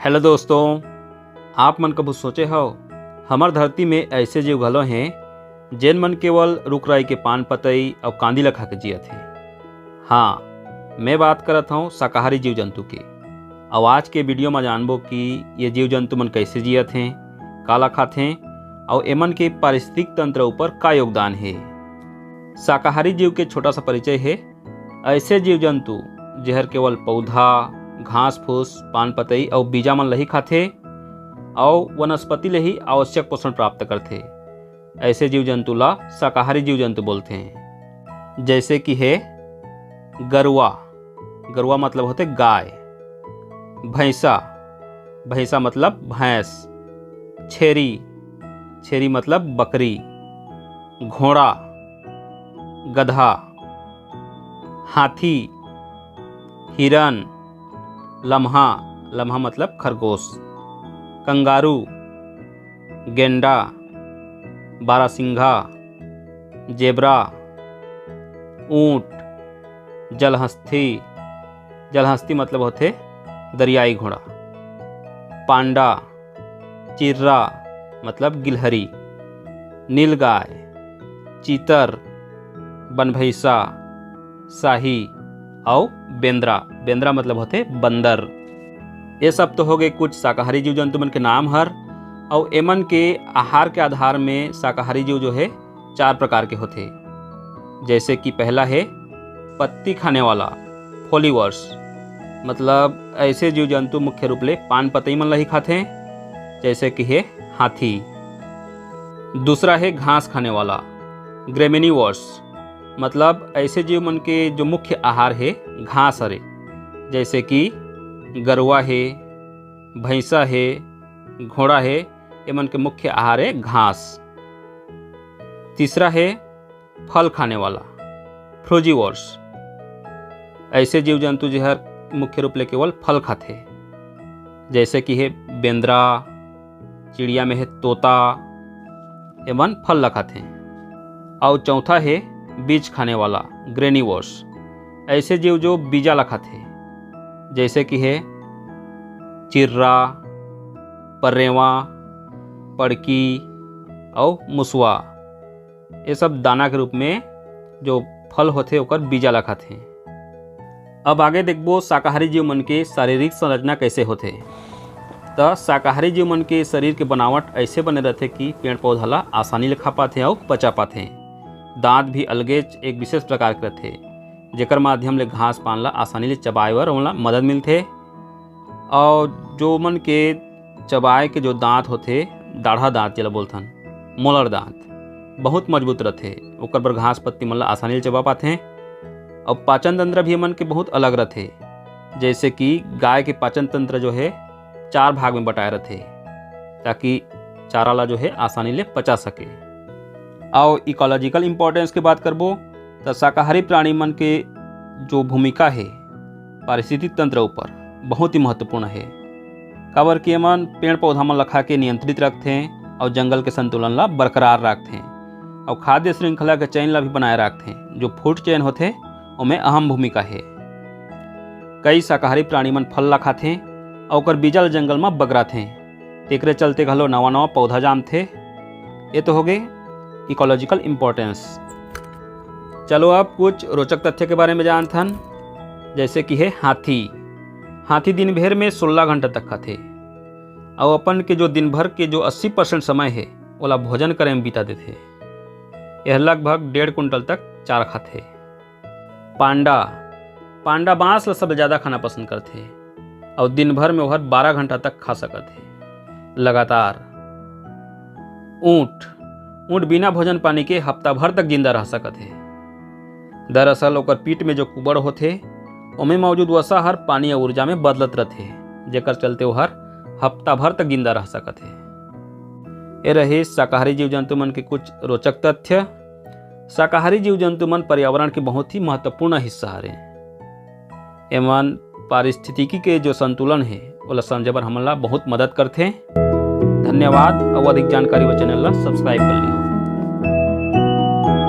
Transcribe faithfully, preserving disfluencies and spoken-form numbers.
Hello दोस्तों, आप मन कभू सोचे हव, हमर धरती में ऐसे जीव घलो हैं, जेन मन केवल रुख राई के पान पतई अउ कांदी ल खा के जियत हे। हाँ, मैं बात करत हौं शाकाहारी जीव जंतु के। अउ आज के वीडियो म जानबो कि ये जीव जंतु मन कैसे जियत हैं, का ला खाथें, अउ एमन के पारिस्थितिक तंत्र ऊपर का योगदान हे। शाकाहारी जीव के छोटा सा परिचय हे। ऐसे जीव जंतु जेहर केवल पौधा, घास फूस, पान पतई अउ बीजा मन ल ही खाथे अउ वनस्पति ले ही आवश्यक पोषण प्राप्त करथे, ऐसे जीव जंतु ला शाकाहारी जीव जंतु बोलथे। जैसे कि हे गरुआ, गरुआ मतलब होथे गाय, भैंसा, भैंसा मतलब भैंस, छेरी, छेरी मतलब बकरी, घोड़ा, गधा, हाथी, हिरन, लम्हा, लम्हा मतलब खरगोश, कंगारू, गेंडा, बारासिंघा, जेबरा, ऊंट, जलहस्ती, जलहस्ती मतलब होथे दरियाई घोड़ा, पांडा, चिर्रा मतलब गिलहरी, नीलगाय, चीतर, बनभैंसा, साही अउ बेंदरा। बेंदरा मतलब होथे बंदर। ये सब तो हो गए कुछ शाकाहारी जीव जंतु मन के नाम हर। अउ एमन के आहार के आधार में शाकाहारी जीव जो है चार प्रकार के होथे। जैसे कि पहला है पत्ती खाने वाला, फोलीवर्स, मतलब ऐसे जीव जंतु मुख्य रूप ले पान पतई मन ला ही खाथे, जैसे कि है हाथी। दूसरा है घास खाने वाला, ग्रेमिनीवर्स, मतलब ऐसे जीव मन के जो मुख्य आहार है घास हरे, जैसे कि गरुआ है, भैंसा है, घोड़ा है, एमन के मुख्य आहार है घास। तीसरा है फल खाने वाला, फ्रूजीवर्स, ऐसे जीव जंतु जेहर मुख्य रूप ले केवल फल खाथे, जैसे कि हे बेंदरा, चिड़िया में हे तोता, एमन फल ला खाथे। अउ चौथा हे बीज खाने वाला, ग्रेनिवर्स, ऐसे जीव जो बीजा ला खाथे, जैसे कि हे चिर्रा, परेवा, पड़की अउ मुसवा। ये सब दाना के रूप में जो फल होथे ओकर बीजा ला खाथे। अब आगे देखबो शाकाहारी जीव मन के शारीरिक संरचना कैसे होथे। त शाकाहारी जीव मन के शरीर के बनावट ऐसे बने रहथे कि पेड़ पौधा ला आसानी ले खा पाथे अउ पचा पाथे। दांत भी अलगेच एक विशेष प्रकार के रहथे, जेकर माध्यम ले घास पान ला आसानी ले चबाए बर ओमन ला मदद मिलथे। अउ जो मन के चबाए के जो दांत होथे, दाढ़ा दांत जेला बोलथन, मोलर दांत, बहुत मजबूत रथे, ओकर बर घास पत्ती मन ला आसानी ले चबा पाथे। अउ पाचन तंत्र भी एमन के बहुत अलग रथे, जैसे कि गाय के पाचन तंत्र जो है चार भाग में बटाए रथे, ताकि चारा ला जो है आसानी ले पचा सके। अउ इकोलॉजिकल इंपॉर्टेंस के बात करबो, त शाकाहारी प्राणी मन के जो भूमिका है पारिस्थितिक तंत्र ऊपर, बहुत ही महत्वपूर्ण है, काबर कि एमन पेड़ पौधा मन ला खा के नियंत्रित रखथें अउ जंगल के संतुलन ला बरकरार रखथें अउ खाद्य श्रृंखला के चयन ला भी बनाए रखथें। जो फूड चेन होथे, ओमे अहम भूमिका है। कई शाकाहारी प्राणी मन फल ला खाथें अउ ओकर बीजा ला जंगल म बगराथें, तेकरे चलते घलो नवा नवा पौधा जामथे। ये तो होगे इकोलॉजिकल इंपॉर्टेंस। चलो अब कुछ रोचक तथ्य के बारे में जानथन, जैसे कि है हाथी। हाथी दिन भर में सोलह घंटा तक खाथे अउ अपन के जो दिन भर के जो अस्सी परसेंट समय है, ओला भोजन करे में बिता देथे। यह लगभग डेढ़ कुंटल तक चारा खाथे। पांडा, पांडा बांस ला सबले ज्यादा खाना पसंद करथे अउ दिन भर में ओहर बारह घंटा तक खा सकत हे लगातार। ऊंट, ऊंट बिना भोजन पानी के हफ्ता भर तक जिंदा रह सकत हे। दरअसल ओकर पीठ में जो कुबड़ होथे, ओमे मौजूद वसा हर पानी अउ ऊर्जा में बदलत रथे, जेकर चलते ओहर हफ्ता भर तक जिंदा रह सकत हे। ए रहे शाकाहारी जीव जंतु मन के कुछ रोचक तथ्य। शाकाहारी जीव जंतु मन पर्यावरण के बहुत ही महत्वपूर्ण हिस्सा हरे। एमन पारिस्थितिकी के जो संतुलन हे, ओला समझे बर हमन ला बहुत मदद करथे। धन्यवाद, अउ अधिक जानकारी बर चैनल ला सब्सक्राइब कर लिहो।